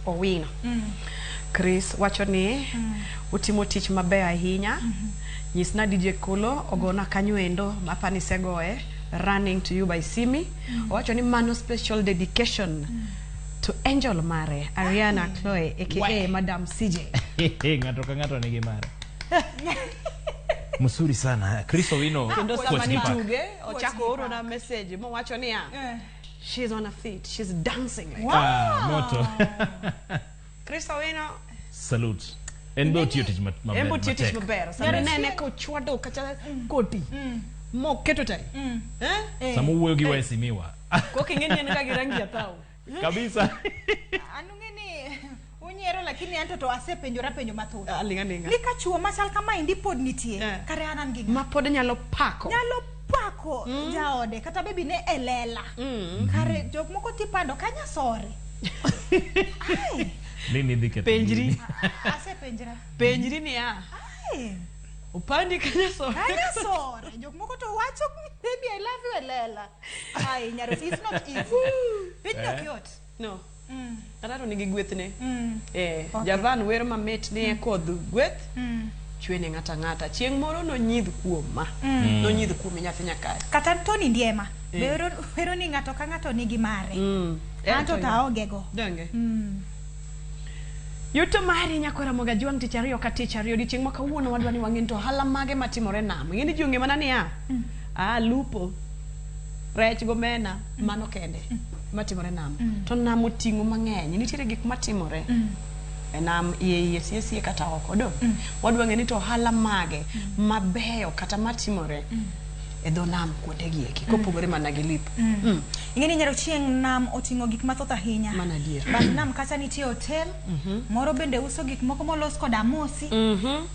Owino. Chris wacho ni utimo tich maber ahinya. Nyisna DJ Kolo ogona kanyo endo mapani isegoye Running to You by Simi. Owacho ni mano special dedication to Angel mare Ariana Chloe aka We. Madam CJ. Ng'ato ka ng'ato nigi mare. Mzuri sana. Chris Owino. Kendo Puoch sama gi pak. nituge ochako orona message mowacho niya she's on her feet, she's dancing like Ah, moto. Chris Owino. Salute. En be otiyo tich maber. En be otiyo tich matek. maber. Sama inene kochwado kata koti moketo tai. Eh? Sama owuoyo gi waheshimiwa. Koka ing'e ni en ga gi rangi ya thaw. Kabisa. An ung'e ni unyiero lakini anto to asepenjora penjo mathoth. Aling' aling'a. Ni ka chuo machal kamaendi pod nitie, kare an an gi ng'a? Ma pod nyalo pako. Nyalo pako jaode kata bebi ne e lela. Kare jok moko tipando kanya sore. Ai, Lini dhi ketho Penjri. gini. asepenjra. Penjri niya. Ai, Opandi kanya sore. kanya sore. Jok moko to wacho baby I love you e lela. Ai, Nyarosi, it's not easy. Piny ok yot. No. Kata to nigi gwethne. Eh, Okay. Javan wer mamit ni e kodh gweth. Chwene ng'ata ng'ata. Chieng' moro nonyidh kuoma. Nonyidh kuomi nyathi nyakae. Kata Tony Ndiema. Be wero ni ng'ato ka ng'ato nigi mare. Anto to aonge go. Donge. Yuto mari nyakwera Moga Jwang' tich ariyo ka tich ariyo odiochieng' ma kawuono wadwa ni wang'e ni to ohala mage matimore nam. Ing'e ni ji ong'e mana niya, ah, lupo, rech gomena, mano kende matimore nam. To nam oting'o mang'eny, nitiere gik matimore e nam iye iye sie sie kata oko do. Wadwa ng'e ni to ohala mage mabeyo kata matimore e dho nam kuonde gi eki kopogore mana gi lipo. Ing'e ni Nyaro Chieng' nam oting'o gik mathoth ahinya. Mano adier. Bath nam kacha nitie hotel, moro bende uso gik moko molos koda amosi.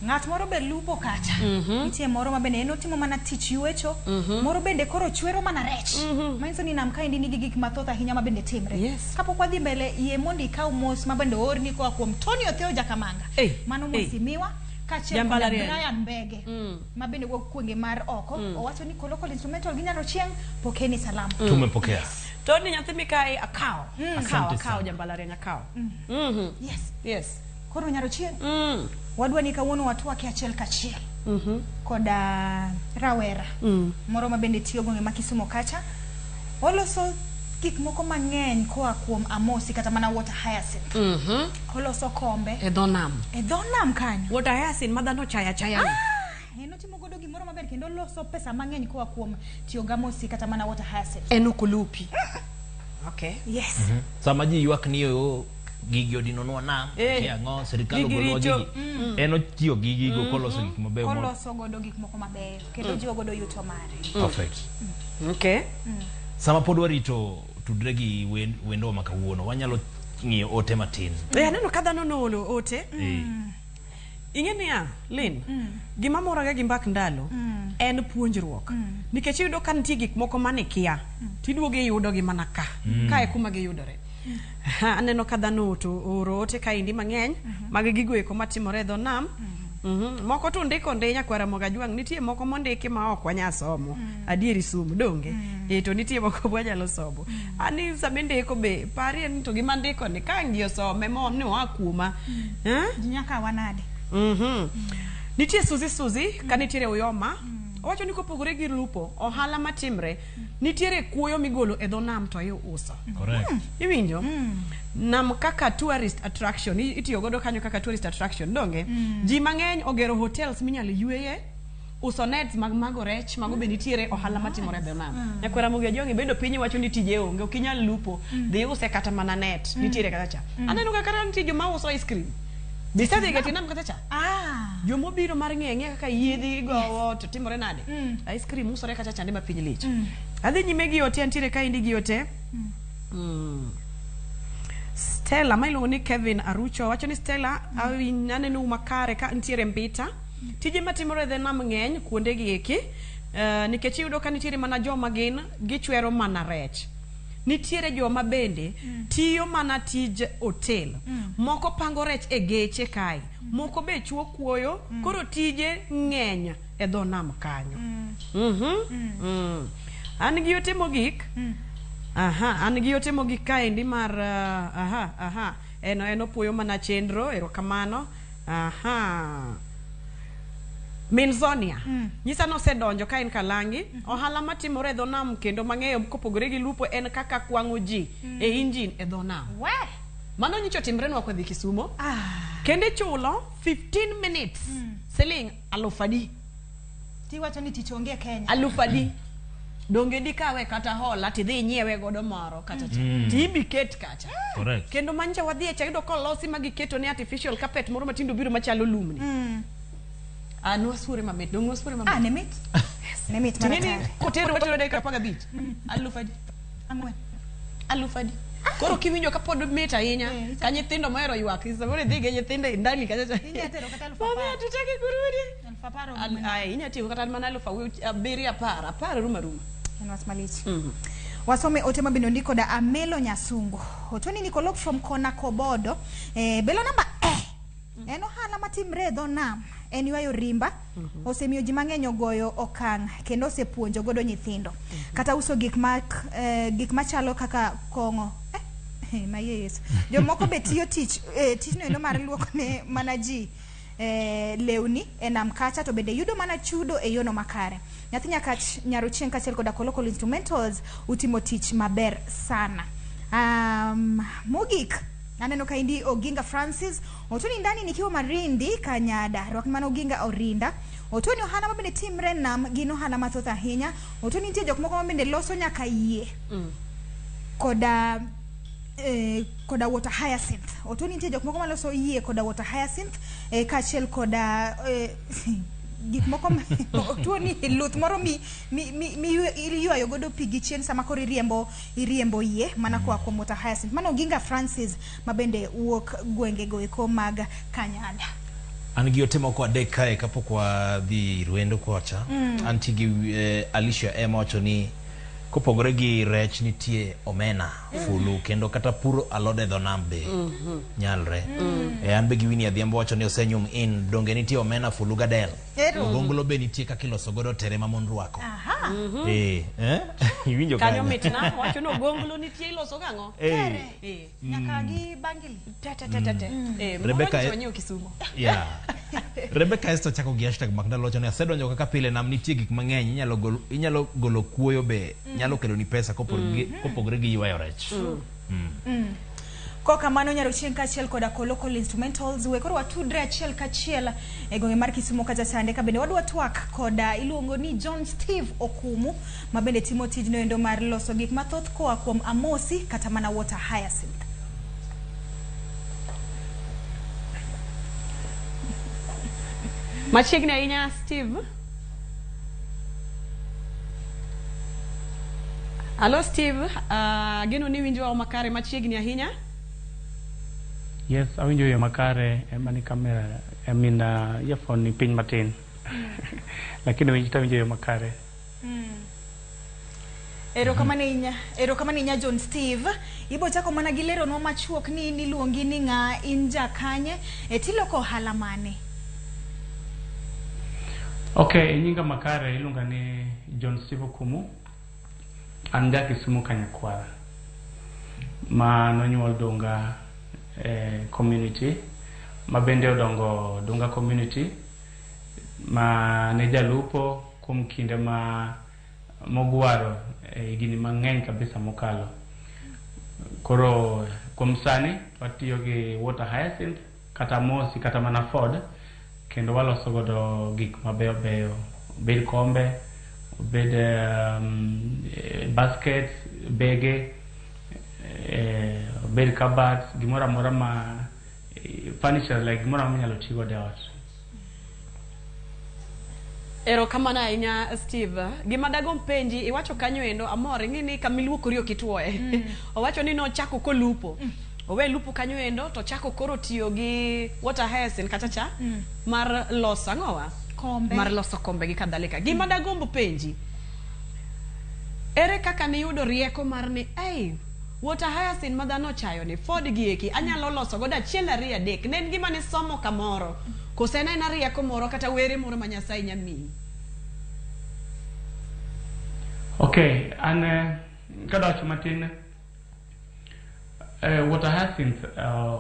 Ng'at moro be lupo kacha. Nitie moro ma bende en otimo mana tich ywecho. Moro bende koro chwero mana rech. Manyiso ni nam kaendi nigi gik mathoth ahinya ma bende timre. Yes. Kapok wadhi mbele, yie mondo ikaw mos ma bende oorni koa kuom Tony Otheo Jakamanga. Ei, Mano ei. mheshimiwa kaachiel koda Jambalariany. Brian Mbege ma bende wuok gwenge mar oko. Owacho ni Kolokol Instrumental gi Nyaro Chieng' pokeni salama. Tumepokea. Tony nyathi mikayi akawo. Akawo, Asante akawo sana. jambalariany akawo. Yes. Yes. Koro Nyaro Chieng' wadwa ni kawuono watwake achiel kachiel koda rawera moro ma bende tiyo gwenge ma Kisumu kacha. Oloso gik moko mang'eny koa kuom amosi kata mana water hyacinth. Oloso kombe E dho nam. e dho nam kanyo. Water hyacinth ma dhano chayo achaya ni. En otimo godo gimoro maber kendo oloso pesa mang'eny koa kuom tiyo gamosi kata mana water hyacinth. En ok olupi. Okay. Yes. Sama ji ywak ni o gigi odinonwa nam, Eh. eh, ang'o sirikal Gigi ogolonwa richo. gigi. En otiyo gi gigo koloso gik mabeyo. Oloso godo gik moko mabeyo kendo jiwo godo yuto mare. Perfect. Okay. Sama pod warito tudre gi wendowa ma kawuono, wanyalo ng'iyo ote matin. Eh, aneno ka dhano noolo ote. Ing'e niya, Lin, gima moraga gi mbak ndalo en puonjruok. Nikech iyudo ka nitie gik moko mane ikia, tiduogo iyudogi mana ka. Ka e kuma giyudore. Ha, aneno ka dhano ooro ote kaendi mang'eny mag gigo eko matimore e dho nam. Moko to ndiko ndi nyakwara Moga Jwang', nitie moko mondiki ma ok wanyal somo. Adieri sum, donge? Eh, to nitie moko mwanyalo somo. Ani sama indiko be, parie ni to gima ndiko ni ka ang' ji osome mo ni oa kuoma. Eh? Ji nyaka wanade. Nitie Suzi Suzi ka nitiere Uyoma. Owacho ni kopogore gi lupo, ohala matimre, nitiere kuoyo migolo e dho nam to iuso. Correct. Iwinjo? Nam kaka tourist attraction, itiyo godo kanyo kaka tourist attraction, donge? Ji mang'eny ogero hotels minyalo yweye, uso nets mag mago rech, mago be nitiere ohala matimore e dho nam. Nyakwara Mogi Ajwang' ibedo piny iwacho ni tije onge, ok inyal lupo, dhi use kata mana net, nitiere kata cha. Aneno ka kata nitie joma uso ice cream. Be isedhi ga tie nam kata cha? Jomobiro mar ng'eyo ang'eya kaka yiedhi gowo to timore nade? Ice cream usore kacha chande ma piny lich. Adhi nyime gi ote, antiere kaendi gi ote. Stella ma iluongo ni Kevin Arucho wacho ni Stella aneno makare ka nitiere Mbita. Tije matimore e dho nam ng'eny kuonde gi eki. Nikech iyudo ka nitiere mana joma gin gichwero mana rech. Nitiere joma bende tiyo mana tij hotel. Moko pango rech e geche kae. Moko be chuo kuoyo. Koro tije ng'eny e dho nam kanyo. An gi ote mogik. Aha, an gi ote mogik kaendi mar aha, aha. En opuoyo mana chenro, erokamano. Aha. Min Zonia, nyisa nosedonjo ka en Kalangi. Ohala matimore e dho nam kendo mang'eyo kopogore gi lupo en kaka kwang'o ji e injin e dho nam. We. Mano nyicho timrenwa kwadhi Kisumo. Ah. Kendo ichulo 15 minutes siling 1000. Tiwacho ni tich onge Kenya. 1000. Donge dikawe kata hola tidhi inyiewe godo moro kata cha. Tibi ket kacha. Correct. Kendo mancha wadhi e cha yudo kolosi ma giketo ne artificial carpet moro matindo biro machalo lumni. Ah, nwasuore mamit. Dong nwasuore mamit. Ah, ne mit. Ne mit Tinini maratari. kotero watero dakika 15. 1000. Ang'wen. 1000. Koro kiwinjo ka pod mit ahinya Eh, ka nyithindo mohero ywak samoro idhi gi nyithindo e ndani kacha cha. Inya tero kata 10,000. Mami hatutaki kurudi. 10,000 orumo. Ai, inya tiyo kata mana 7,000 10, 10 ruma ruma. En wach malich. Wasome ote mabende ondik koda Amelo Nyasungu. Otoni ni Kolok from Kona Kobodo. Belo namba e. En ohala matimre e dho nam. En ywayo rimba. Osemiyo ji mang'eny ogoyo okang' kendo osepuonjo godo nyithindo. Kata uso gik ma gik machalo kaka kong'o. Ma Yesu. Jomoko be tiyo tich tijno endo mar luoko ne mana ji lewni e nam kacha to bende yudo mana chudo e yono makare. Nyathi Nyakach Nyarochieng' kaachiel koda Kolokolo Instrumentals utimo tich maber sana. Mogik aneno ka indi Oginga Francis otoni ndani nikiwa Marindi Kanyada rwak mana Oginga Orinda otoni ohala mabende timre nam gin ohala mathoth ahinya. Otoni nitie jok moko mabende loso nyaka yie koda koda water hyacinth. Otoni nitie jok moko maloso yie koda water hyacinth kaachiel koda gik moko otuoni luth moro mi iywayo godo pi gi chien sama koro iriembo yie mana koa kuom water hyacinth. Mano Oginga Francis mabende wuok gwengego eko mag Kanyada. An gi ote moko adek kae kapok wadhi ir wendo kocha. Antie gi Alicia M wacho ni kopogore gi rech nitie omena, fulu kendo kata puro alode e dho nam be nyalre. An be gi Winnie Adhiambo wacho ni osenyum in donge nitie omena, fulu gadel. Ogonglo be nitie kaka iloso godo tere ma mon rwako. Aha. Iwinjo kanyo mitna wacho ni ogonglo nitie iloso gang'o? Tere. Nyaka gi bangili. Te te te te. Rebecca moro Kisumo. Yeah. Rebecca Esther chako gi hashtag mak ndalo wacho ni asedonjo kaka pile nam nitie gik mang'eny inyalo golo kuoyo be nyalo kelo ni pesa kopogore gi ywayo rech. Kokamano Nyarochieng' kaachiel koda Kolokolo Instrumentals we koro watudre achiel kachiel e gwenge mar Kisumo kacha chande ka bende wadwa twak koda iluongo ni John Steve Okumu ma bende timo tijno endo mar loso gik mathoth koa kuom Amosi kata mana water hyacinth. Machiegni ahinya Steve. Hello Steve, ageno ni winjo makare machiegni ahinya. Yes, awinjo yo makare ema ni kamera, I mean earphone ni piny matin. Lakini winjo yo makare. Erokamano inya John Steve. Ibo chako mana gi leronwa machuok ni niluongi ni ng'a, in ja kanye, tiloko ohala mane? Okay, nyinga makare iluonga ni John Steve Okumu. An ja Kisumu Kanyakwara. Ma nonyuol Dunga community, ma bende odongo Dunga community, ma ne jalupo kuom kinde ma mogwaro higni mang'eny kabisa mokalo. Koro kuom sani watiyo gi water hyacinth kata mosi kata mana Ford kendo waloso godo gik mabeyo beyo, obed kombe, obed baskets, bege, obed cupboards, gimoro amora ma furniture like gimoro amora minyalo ti godo e ot. Erokamano ahinya Steve. Gima dagomb penji, iwacho kanyo endo amor ing'e ni kamiluokori ok ituoye. Owacho ni nochako kolupo. Owe lupo kanyo endo to chako koro tiyo gi water hyacinth kata cha mar loso ang'owa? Kombe. Mar loso kombe gi kadhalika. Gima dagomb penji, ere kaka niyudo rieko mar ni ei water hyacinth ma dhano ochayo ni Ford gi eki anyalo loso godo 1 2 3 ne en gima nisomo kamoro kose en aena rieko moro kata were moro ma Nyasaye nyamiyi? Okay, an kadwacho matin Water hyacinth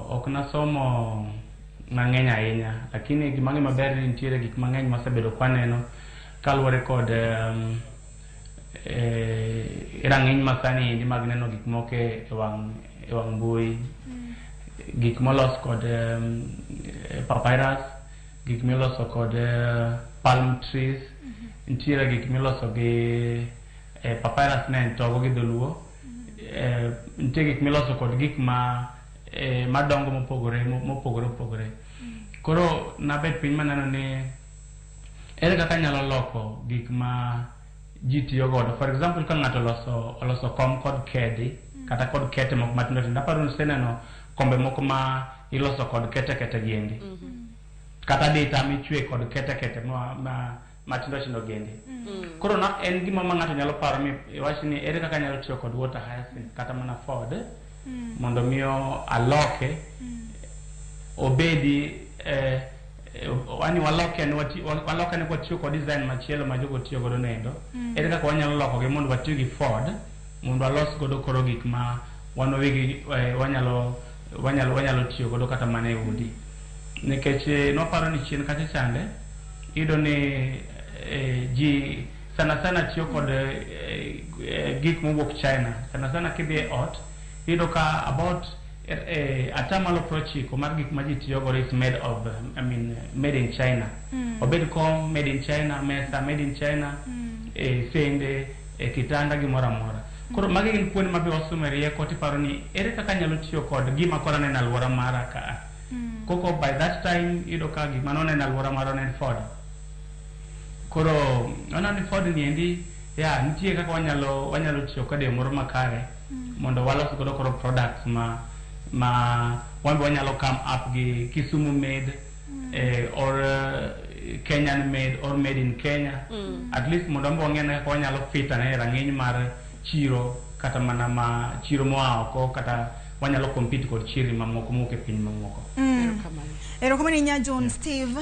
ok nasomo mang'eny ahinya, lakini gima ang'eyo maber ni nitiere gik mang'eny masebedo kwaneno kaluwore kod rang'iny masani endi mag neno gik moko e wang' mbui, gik molos kod papyrus, gik miloso kod palm trees. Nitiere gik miloso gi papyrus, ne en togo gi dholuo. Nitie gik miloso kod gik ma madongo mopogore mopogore opogore. Koro nabet piny maneno ni ere kaka anyalo loko gik ma ji tiyo godo. For example, ka ng'ato oloso kom kod kedi kata kod kete moko matindo tindo, aparo ni useneno kombe moko ma iloso kod kete kete giendi, kata dita michwe kod kete kete ma matindo tindo giendi. Koro na en gima ma ng'ato nyalo paro mi iwach ni ere kaka anyalo tiyo kod water hyacinth kata mana ford mondo miyo aloke obedi yani waloke ni kwatiyo kod design machielo ma jogo tiyo godo noendo. Ere kaka wanyalo lokogi mondo watiyo gi ford mondo walos godo koro gik ma wan wawegi wanyalo tiyo godo kata mana e udi? Nikech nwaparo ni chien kacha chande iyudo ni ji sana sana tiyo kod gik mowuok China. Sana sana kidhi e ot, iyudo ka about 90% mar gik ma ji tiyo godo is made of, I mean, made in China. Obed kom made in China, mesa made in China, sende, kitanda, gimoro amora. Koro magi gin kuonde ma be wasomo e rieko tiparo ni ere kaka anyalo tiyo kod gima koro aneno e alwora mara ka. Koko by that time iyudo ka gima noneno e alwora mara ne en Ford. Koro waneno ni Ford ni endi ya nitie kaka wanyalo tiyo kode e yo moro makare mondo walos godo koro products ma wan be wanyalo come up gi Kisumu made or Kenyan made or made in Kenya, at least mondo wan be wang'e kaka wanyalo fit ane e rang'iny mar chiro, kata mana ma chiro moa oko, kata wanyalo compete kod chirni mamoko mowuok e piny mamoko. Erokamano. Erokamano ahinya, John Steve.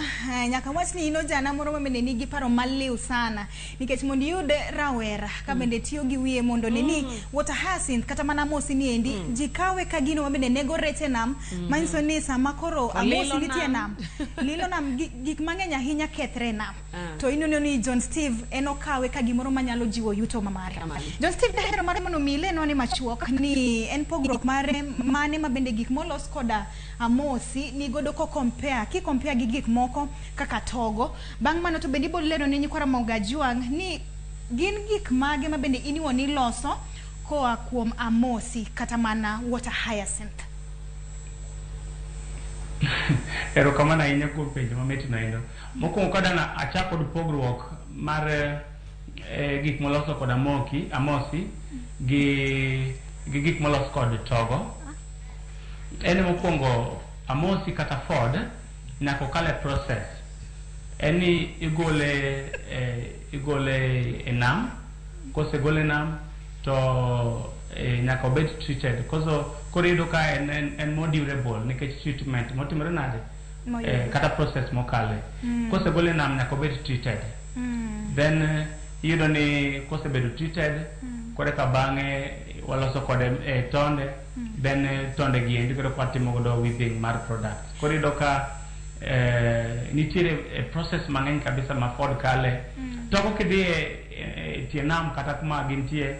Nyaka wach ni in ojana moro ma bende nigi paro maliw sana, nikech mondo iyud rawera ka bende tiyo gi wiye mondo ne ni water hyacinth kata mana amosi ni endi ji kawe ka gino ma bende nego rech e nam, manyiso ni sama koro amosi Lilo nitie e nam. Nam lilo nam, gik mang'eny ahinya kethre e nam. To ineno ni John Steve en okawe ka gimoro manyalo jiwo yuto ma mare. Kamano. John Steve, dahero mar mondo mi ilenwa ni machuok ni en pogruok mare mane ma bende gik molos koda amosi nigodo ko compare ki compare gi gik moko kaka togo. Bang' mano to bende ibiro lero ne nyikwa Ramogi Ajwang' ni gin gik mage ma bende in iwuon iloso koa kuom amosi kata mana water hyacinth. Erokamano ahinya kuom penjo mamit noendo. Mokwongo kadana achak kod pogruok mar gik moloso kod amosi gi gik molos kod togo. En mokwongo, amosi kata ford nyaka okal e process. En ni igole e nam, kosegole e nam to nyaka obed treated. Koso koro iyudo ka en more durable nikech treatment motimore nade? Moyudo. Kata process mokale. Kosegole e nam nyaka obed treated. Then iyudo ni kosebedo treated, koro eka bang'e waloso kode tonde. Then tonde gi endi koro watimo godo weaving mar products. Koro iyudo ka nitiere process mang'eny kabisa ma Ford kale. Togo kidhi e tie nam kata kuma gintie,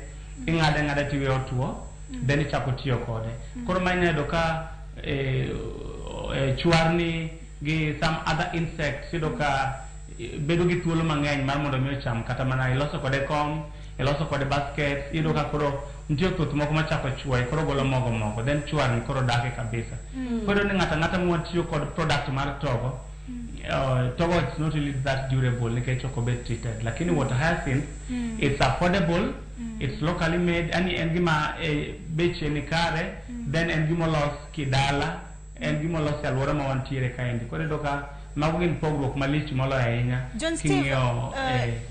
ing'ade ang'ada tiwe otuo, then ichako tiyo kode. Koro ma inyalo yudo ka chwarni gi some other insects iyudo ka bedo gi thuolo mang'eny mar mondo mi ocham kata mana iloso kode kom, iloso kode basket. Iyudo ka koro nitie thuth moko machako chuoye, koro golo mogo moko, then chwarni koro dake kabisa. Koro iyudo ni ng'ato ang'ata mwatiyo kod product mar togo, togo it's not really that durable nikech ok obed treated, lakini water hyacinth, it's affordable, it's locally made, yani en gima beche ni kare, then en gimolos kidala, en gimolos e alwora ma wantiere kaendi. Koro iyudo ka Mago gin pogruok malich moloyo ahinya John Steve, king'iyo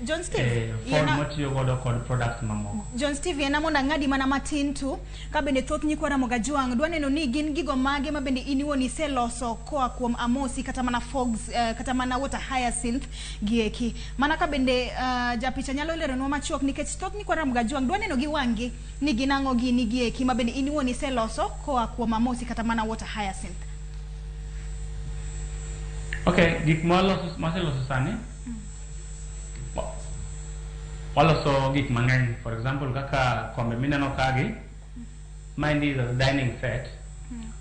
John Steve, Ford yiena- motiyo godo kod products mamoko. John Steve, en mondo ang'adi mana matin tu ka bende thoth nyikwa Ramogi Ajwang' dwa neno ni gin gigo mage ma bende in iwuon iseloso koa kuom Amosi kata mana Fogs, kata mana water hyacinth gieki. Mana ka bende japicha nyalo leronwa machuok, nikech thoth nyikwa Ramogi Ajwang' dwa neno gi wang'gi ni gin ang'o gini gieki ma bende in iwuon iseloso koa kuom Amosi kata mana water hyacinth. Okay, gik ma waloso, maseloso sani, waloso gik mang'eny. For example, kaka kombe mineno kagi, maendi is a dining set.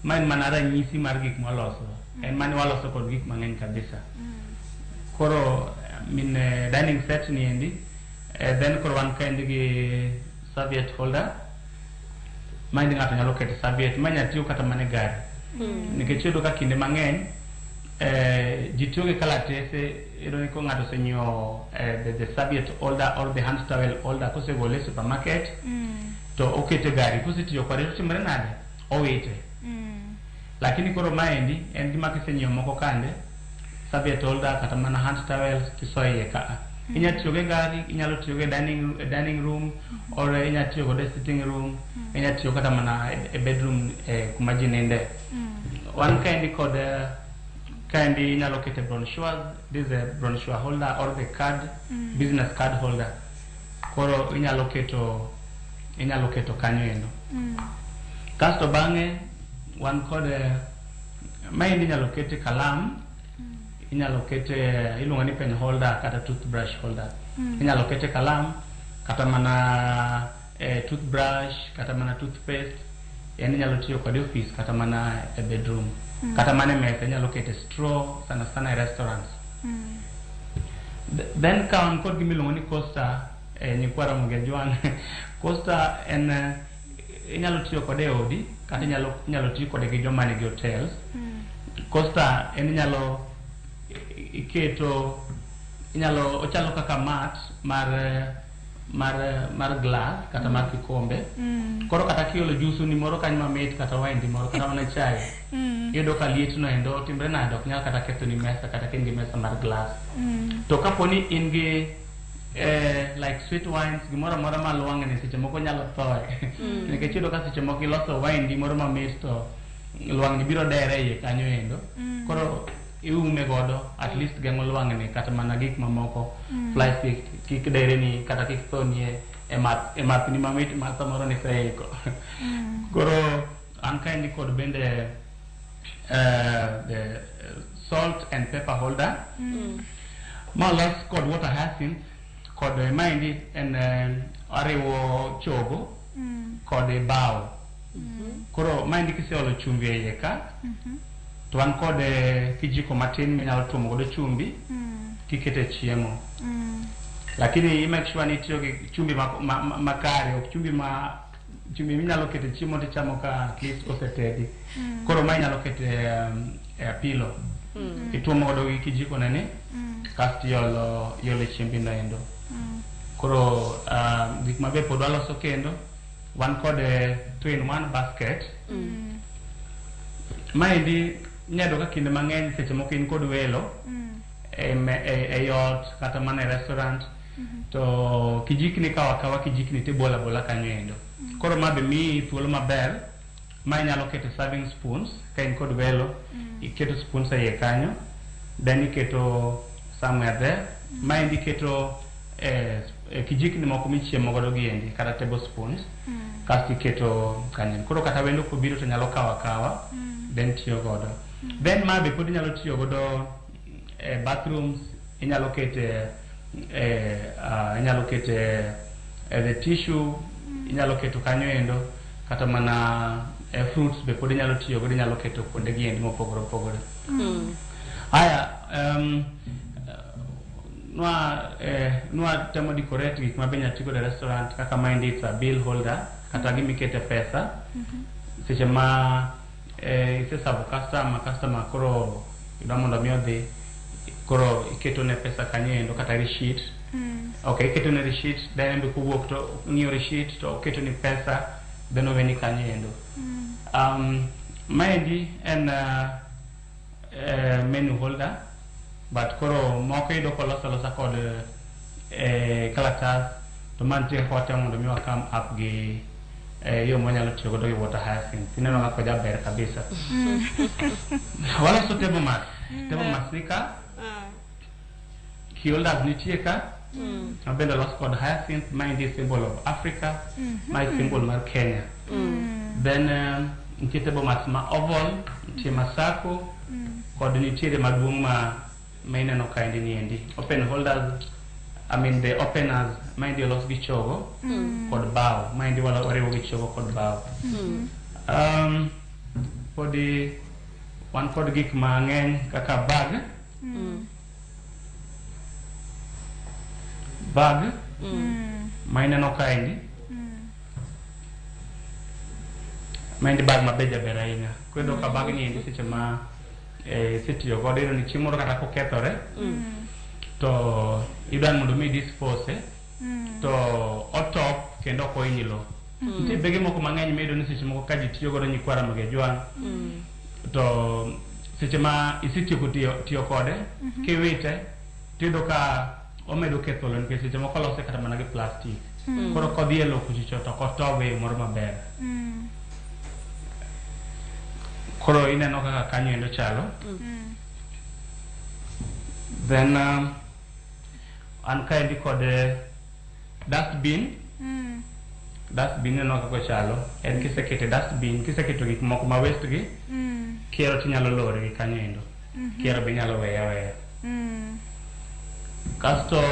Ma en mana ranyisi mar gik mwaloso. En mane waloso kod gik mang'eny kabisa. Koro min dining set ni endi, then koro wan kaendi gi serviette holder. Maendi ng'ato nyalo keto serviette, ma inyalo tiyo kata mana e gari. Nikech iyudo ka kinde mang'eny ji tiyo gi kalatese. Iyudo ni ko ng'ato osenyiewo the serviette holder or the hand towel holder, kosegole e supermarket to okete e gari, kosetiyo kode to timore nade? Owite. Lakini koro maendi en gima kisenyiewo moko kande, serviette holder kata mana hand towels, tisoyo iye kaa. Inyalo tiyo go e gari, inyalo tiyo go e dining room or inyalo tiyo godo e sitting room, inyalo tiyo kata mana e bedroom, kuma ji ninde. Wan kaendi kod kaendi inyalo kete brochures. This is a brochure holder or the card, business card holder. Koro inyalo keto kanyo endo. Kasto bang'e wan kod maendi inyalo kete kalam, inyalo kete, iluongo ni pen holder kata toothbrush holder. Inyalo kete kalam kata mana toothbrush kata mana toothpaste. En inyalo tiyo kode e office kata mana e bedroom kata mana e mesa. Inyalo kete straw, sana sana e restaurants. Then ka wan kod gima iluongo ni coaster, nyikwa Ramogi Ajwang', coaster en inyalo tiyo kode e odi kata inyalo ti kode gi joma nigi hotels. Coaster en inyalo iketo, inyalo, ochalo kaka mat mar glass kata mar kikombe. Koro kata kiolo juice ni moro kanyo mamit, kata wine ni moro, kata mana chai, iyudo ka liet no endo timre nade? Ok nyal kata ketho ni mesa kata ka in gi mesa mar glass. To kapo ni in gi like sweet wines, gimoro amora ma lwang'ni seche moko nyalo thoe, nikech iyudo ka seche moko iloso wine di moro mamit to lwang'ni biro dere e iye kanyo endo. Koro iume godo, at least geng'o lwang'ni kata mana gik mamoko, flies kik dere ni kata kik thoni e math, e mathni mamit ma samoro niseiko. Koro an kaendi kod bende the salt and pepper holder ma olos kod water hyacinth kod maendi en ariwo chogo kod bao. Koro maendi kiseolo chumbi e iye ka, to wan kod kijiko matin minyalo tuomo godo chumbi kikete chiemo, lakini i make sure ni itiyo gi chumbi makare, ok chumbi ma chumbi minyalo keto e chiemo tichamo ka at least osetedi. Koro ma inyalo keto e apilo, ituomo godo gi kijiko neni, kasto iolo e chiembi no endo. Koro gik mabe pod waloso kendo, wan kod two in one basket. Maendi inyalo yudo ka kinde mang'eny seche moko in kod welo e ot kata mana e restaurant, to kijikni kawo akawa kijikni tibolo abola kanyo endo. Koro ma be miyi thuolo maber ma inyalo keto serving spoons. Ka in kod welo, iketo spoons e iye kanyo, then iketo somewhere there. Maendi iketo kijikni moko michiemo godo giendi kata table spoons, kasto iketo kanyo. Koro kata wendo kobiro to nyalo kawo akawa, then tiyo godo. Then ma be pod inyalo tiyo godo e bathrooms. Inyalo kete e inyalo kete e the tissue, inyalo keto kanyo endo, kata mana e fruits be pod inyalo tiyo godo. Inyalo keto kuonde gi endi mopogore opogore. Aya, nwa temo decorate gik ma be inyalo ti godo e restaurant, kaka maendi it's a bill holder kata gimikete pesa seche ma isesavo customer. Customer koro idwa mondo mi odhi, koro iketo ne pesa kanyo endo kata receipt. Okay, iketo ne receipt, then en be kowuok to ng'iyo receipt to oketo ni pesa, then oweni kanyo endo. Maendi en menu holder. But koro moko iyudo kolos alosa kod kalatas, to ma nitie kaka watemo mondo mi wa come up gi yo mwanyalo tiyo godo gi water hyacinth. Ineno kaka ojaber kabisa. Waloso table mat. Table mat ni ka, key holders nitie ka, ma bende olos kod hyacinth. Maendi symbol of Africa, mae symbol mar Kenya. Then nitie table mats ma oval, nitie ma circle, kod nitiere maduong' ma ineno kaendi niendi. Open holders, I mean the openers, maendi olos gi chogo kod bao. Maendi wariwo gi chogo kod bao. Podi wan kod gik mang'eny kaka bag. Bag ma ineno kaendi. Maendi bag maber, jaber ahinya. Koro iyudo ka bag ni endi seche ma isetiyo godo, iyudo ni chieng' moro kata kokethore to idwa ni mondo mi dispose to otop kendo ok ohiny lowo. Nitie bege moko mang'eny miyudo ni seche moko ka ji tiyo godo, nyikwa Ramogi Ajwang', to seche ma isetieko tiyo kode, kiwite tiyudo ka omedo ketho lowo, nikech seche moko olose kata mana gi plastic. Koro kodhi e lowo kuchocho to ok otob e yo moro maber. Koro ineno kaka kanyo endo chalo. Then an kaendi kod dustbin. Dustbin, ineno kaka ochalo. En kisekete dustbin, kiseketo gik moko ma waste gi, kiero tinyalo lore gi kanyo endo, kiero be inyalo weye aweya. Kasto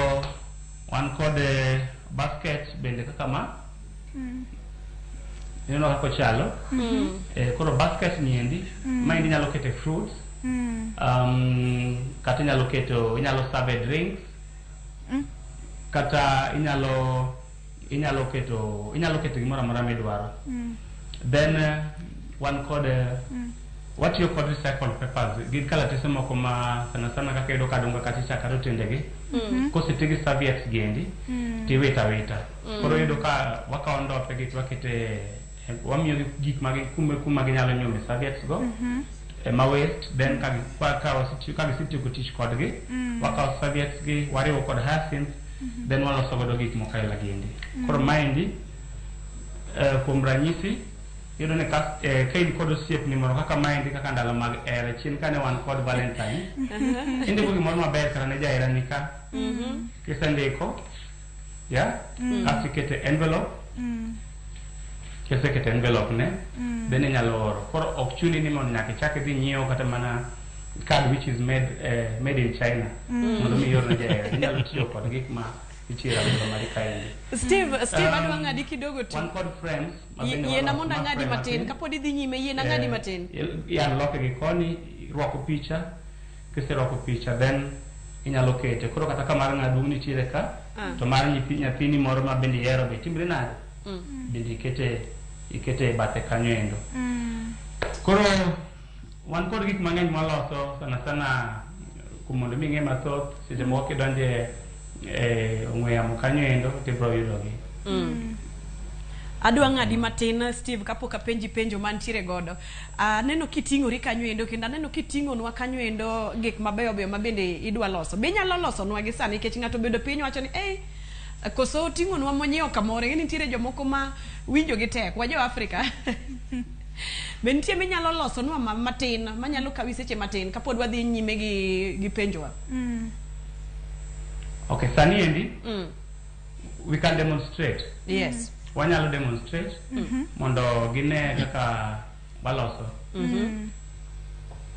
wan kod basket bende kaka ma. Ineno kaka ochalo. Koro basket ni endi, maendi inyalo kete fruits, kata inyalo keto, inyalo serve drinks, kata inyalo keto gimoro amora midwaro. Then wan kod watiyo kod recycled papers, gin kalatese moko ma sana sana kaka iyudo ka dongo kacha cha kata otendegi koseti gi serviettes gi endi tiwito awita. Koro iyudo ka wakawo ndope gi to wakete wamiyo gi gik ma kuma ginyalo nyume serviettes go ma waste. Then ka gisetieko tich kodgi, wakawo serviettes gi, wariwo kod hyacinth, then waloso godo gik moko aila gi endi. Koro maendi, kuom ranyisi, iyudo ni ka in kod osiepni moro kaka maendi, kaka ndalo mag hera chien kane wan kod Valentine, indiko gimoro maber kata ne jaherani ka. Kisendiko ya kasto ikete envelope, kiseketo envelope ne, then inyalo oro. Koro ok chuni ni mondo nyaka ichak idhi nyiewo kata mana card which is made in China mondo mi ior ne jahera. Inyalo tiyo kod gik ma nitie e alwora mari kaendi. Steve, adwa ng'adi kidogo tu. Wan kod frames ma bende Yiena waloso mondo ma ang'adi frame matin matin. kapod idhi nyime, yiena ng'adi matin. I unlock gi koni, irwako picha. Kiserwako picha, then inyalo kete. Koro kata ka mar ng'aduong' nitiere ka, to mar nyathini moro ma bende ihero be timre nade, bende ikete e bathe kanyo endo. Koro wan kod gik mang'eny mwaloso sana sana kuom mondo mi ing'e mathoth, seche moko kidonje e ong'we yamo kanyo endo tibiro yudogi. Adwa ng'adi matin, Steve, kapok apenji penjo mantiere godo. Aneno kiting'ori kanyo endo kendo aneno kiting'onwa kanyo endo gik mabeyo beyo ma bende idwa loso. Be inyalo losonwa gi sani, nikech ng'ato obedo piny wacho ni ei koso oting'onwa monyiewo kamoro. Ing'e ni nitiere jomoko ma winjo gi tek wa jo Afrika. Be nitie minyalo losonwa matin manyalo kawi seche matin kapod wadhi nyime gi penjowa? Okay, sani endi we can demonstrate. Yes. Wanyalo demonstrate mondo gine kaka waloso.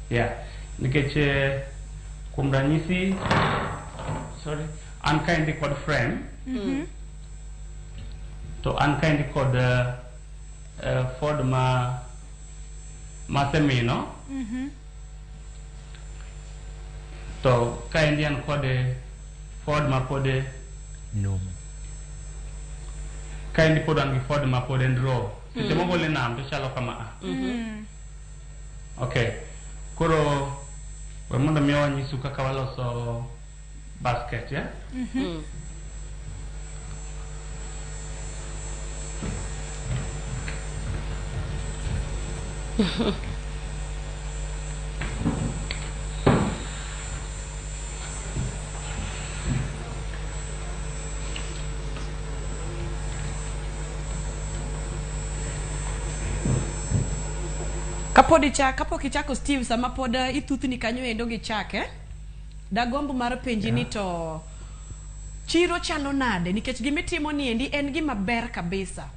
Yeah, nikech kuom ranyisi, sorry, an kaendi kod frame, to an kaendi kod Ford ma masemino, to kaendi an kod Ford ma pod Numu. Kaendi pod an gi Ford ma pod en raw. Seche mogole nam to chalo kama a. Okay, koro we mondo mi wanyisu kaka waloso basket, yeah? Mm. Kapod ichak, kapok ichako Steve, sama pod ithuthni kanyo endo gi chak, eh? Dagomb mar penji ni to chiro chalo nade nikech gimitimo ni endi en gima ber kabisa.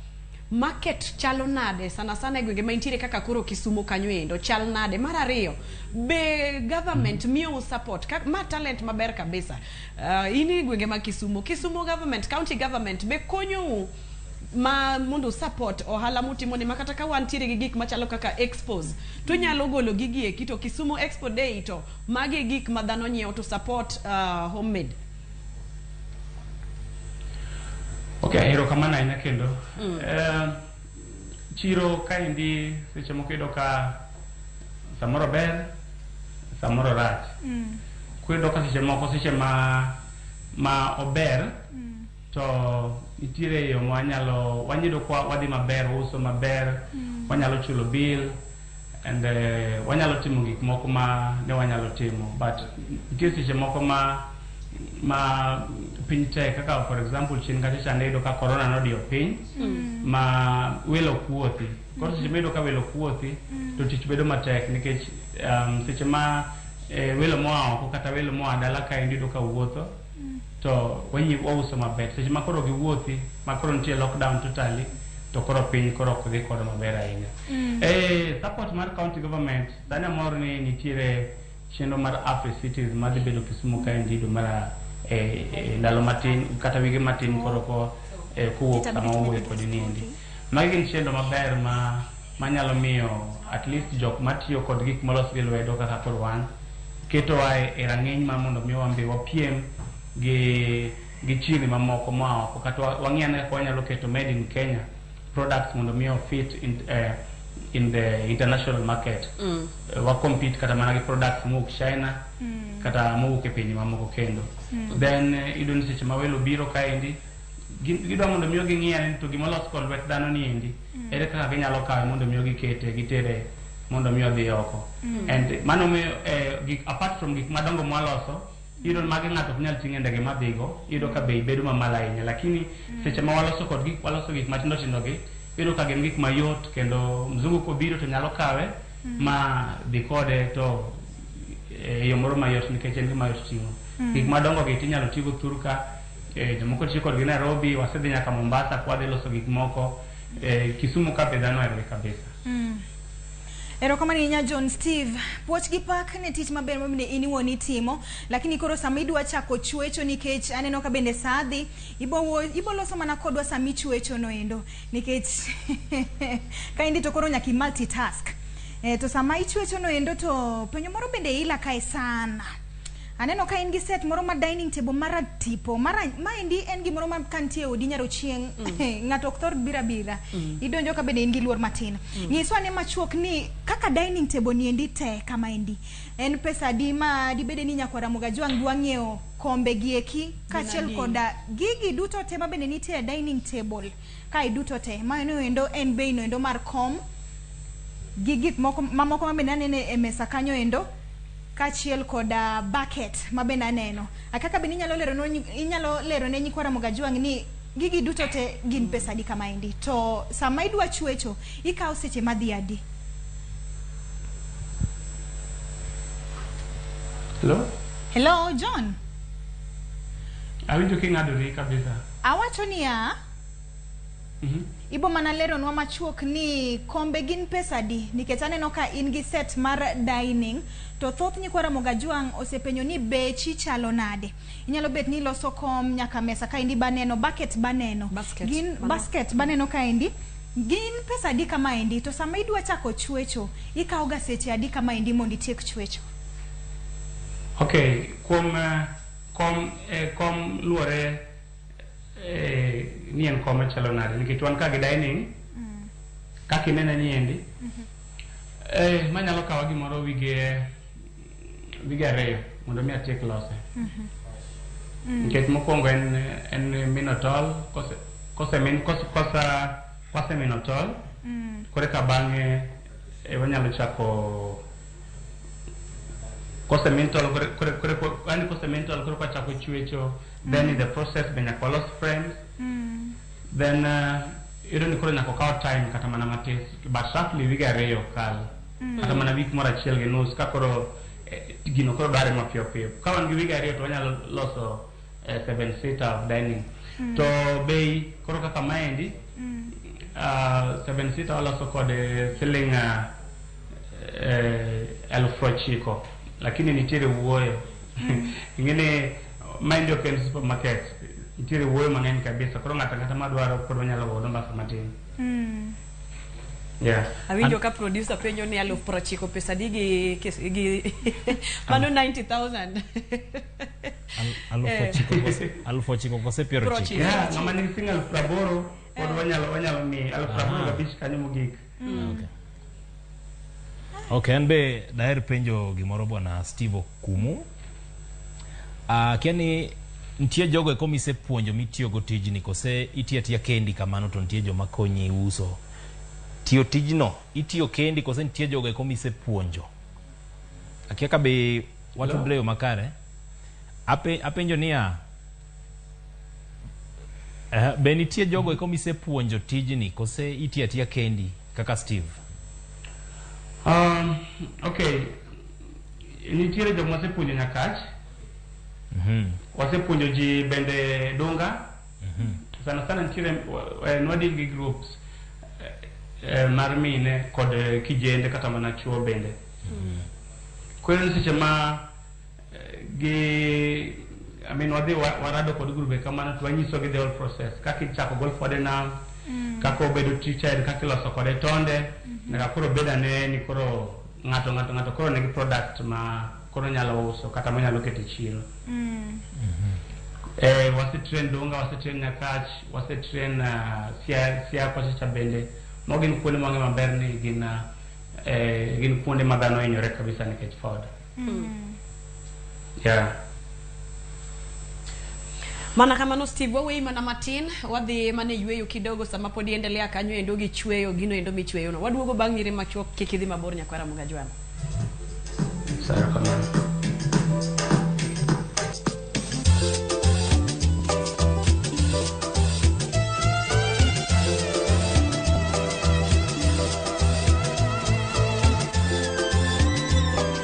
Market chalo nade sana sana e gwenge ma intiere kaka koro Kisumo kanyo endo chal nade? Mar ariyo, be government miyou support? Ka, ma talent maber kabisa. In e gwenge mag Kisumo, Kisumo government, county government be konyou ma mondo support ohala mutimo ni ma kata ka wantiere gi gik machalo kaka expos to nyalo golo gigi eki to Kisumo Expo Day to magi e gik ma dhano nyiewo to support homemade. Okay, erokamano ahinya kendo. Chiro kaendi seche moko iyudo ka samoro ber, samoro rach. Koro iyudo ka seche moko seche ma ober to nitiere yo ma wanyalo wanyudo ka wadhi maber, wauso maber, wanyalo chulo bill and wanyalo timo gik moko ma ne wanyalo timo. But nitie seche moko ma piny tek kaka for example chien kacha chande iyudo ka corona nodiyo piny ma welo ok wuothi. Koro seche ma iyudo ka welo ok wuothi to tich bedo matek nikech seche ma welo moa oko kata welo moa dala kaendi iyudo ka wuotho to wauso maber. Seche ma koro giwuothi ma koro nitie lockdown totally to koro piny koro ok dhi kodwa maber ahinya. Support mar county government sani amor ni nitiere chenro mar Afri Cities madhi bedo Kisumu kaendi dwe mar ndalo matin kata wige matin koro ko kowuok sama wawuoyo kodi niendi. Magi gin chenro maber ma manyalo miyo at least jok matiyo kod gik molos gi lwedo kaka koro wan ketowa e rang'iny mar mondo mi wan be wapiem gi chirni mamoko moa oko kata wang'i ane kaka wanyalo keto made in Kenya products mondo mi fit in the international market. Wa compete kata mana gi products mowuok China kata mowuok e pinje mamoko kendo. Then iyudo ni seche ma welo biro kaendi gidwa mondo miyo ging'i ane to gimolos kod lwet dhano ni endi ere kaka ginyalo kawe mondo miyo gikete gitere mondo miyo odhi oko. And mano miyo gik apart from gik madongo mwaloso iyudo ni magi ng'ato ok nyal ting'o e ndege madhigo, iyudo ka bei bedo mamalo ahinya. Lakini seche ma waloso kod gik waloso gik matindo tindo gi iyudo ka gin gik mayot kendo mzungu kobiro to nyalo kawe ma dhi kode to e yo moro mayot nikech en gima yot ting'o. Gik madongo gi tinyalo tigo thur ka, jomoko tiyo kodgi Nairobi, wasedhi nyaka Mombasa kwa dhi loso gik moko, Kisumu ka be dhano oherogi kabisa. Erokamano ahinya John Steve. Puoch gi pak ne tich maber ma bende in iwuon itimo, lakini koro sama idwa chako chwecho nikech aneno ka bende saa dhi, ibo loso mana kodwa sama ichwecho no endo nikech kaendi to koro nyaka i multitask. To sama ichwecho no endo to penjo moro bende ila kae sana. Aneno ka in gi set moro ma dining table mara tipo mara maendi en gimoro ma kantie e odi nyaro chieng' ng'ato ok thor bira bira. Idonjo ka bende in gi luor matin. Nyiswa ane machuok ni kaka dining table ni endi te kama endi en pesa adi ma dibede ni nyakwar Ramogi Ajwang' dwa ng'iewo kombe gi eki kaachiel koda gigi duto te ma bende nitie e dining table kae duto te mano endo en bei no endo mar kom gi gik moko mamoko ma bende aneno e mesa kanyo endo kaachiel koda bucket ma bende aneno. Kaka bende inyalo lero ne nyikwa Ramogi Ajwang' ni gigi duto te gin pesa adi kama endi to sama idwa chwecho ikawo seche madhi adi? Hello? Hello John. Awinjo king'adori kabisa. Awacho niya, ibo mana leronwa machuok ni kombe gin pesa adi nikech aneno ka in gi set mar dining to thoth nyikwa Ramogi Ajwang' osepenjo ni bechi chalo nade. Inyalo bet ni iloso kom nyaka mesa kaendi baneno, bucket baneno. Basket. Gin basket baneno kaendi. Gin pesa adi kamaendi to sama idwa chako chwecho ikawo ga seche adi kamaendi mondo itiek chwecho? Okay, kuom kom kom luwore ni en kom machalo nade nikech wan ka gi dining kaka inene ni endi manyalo kawa gimoro wige 2 mondo mi atiek lose. Nikech mokwongo en mino tol kose min kosa kwasemino tol koro eka bang'e wanyalo chako kosemin tol koro yani kosemin tol koro kwachako chwecho then in the process be nyaka walos frames then iyudo ni koro nyaka okaw time kata mana matis but roughly wige 2 kal. Kata mana wik moro achiel gi nus ka koro gino koro dware mapiyo piyo. Ka wan gi wige 2 to wanyalo loso 7 seater of dining. To bei koro kaka maendi 7 seater waloso kod siling 9,000, lakini nitiere wuoyo. Ing'eni maendi ok en supermarket, nitiere wuoyo mang'eny kabisa. Koro ng'ato ang'ata madwaro pod wanyalo godo mbaka matin. Yeah. Awinjo ka producer penjo ni 90,000 pesa di gi gi mano 90,000. 9,000 kose 90? Yeah, ng'ama nigi siling 80,000 pod wanyalo miye 85,000 kanyo mogik. Okay, an be daher penjo gimoro bwana Steve Okumu. Akia ni nitie jogo eko misepuonjo mitiyogo tijni kose itiyo atiya kendi kamano to nitie joma konyi uso. Tiyo tijno itiyo kendi kose nitie jogo eko misepuonjo? Akia ka be watudre yo makare. Apenjo niya, be nitie jogo eko misepuonjo tijni kose itiyo atiya kendi kaka Steve? Okay, nitiere joma wasepuonjo Nyakach. Wasepuonjo ji bende Dunga. Sana sana nitiere nwadil gi groups mar mine kod kijende kata mana chuo bende. Koro seche ma gi I mean wadhi warado kod grube kamano to wanyisogi the whole process kaka ichako gol fode nam, kaka obedo teacher, kaka iloso kode tonde, nyaka koro bed ane ni koro ng'ato koro nigi product ma koro nyalo uso kata monyalo keto e chiro. Wasetrain Dunga, wasetrain Nyakach, wasetrain Siaya kocha cha bende. Mago gin kuonde mang'e maber ni gin kuonde ma dhano hinyore kabisa nikech ford. Yeah. Mana kamano Steve, waweyi mana matin, wadhi mana e yweyo kidogo sama pod iendelea kanyo endo gi chweyo gino endo michweyo no. Waduogo bang' nyiri machuok, kik idhi mabor nyakwara Ramogi Ajwang'. Sawa kamano.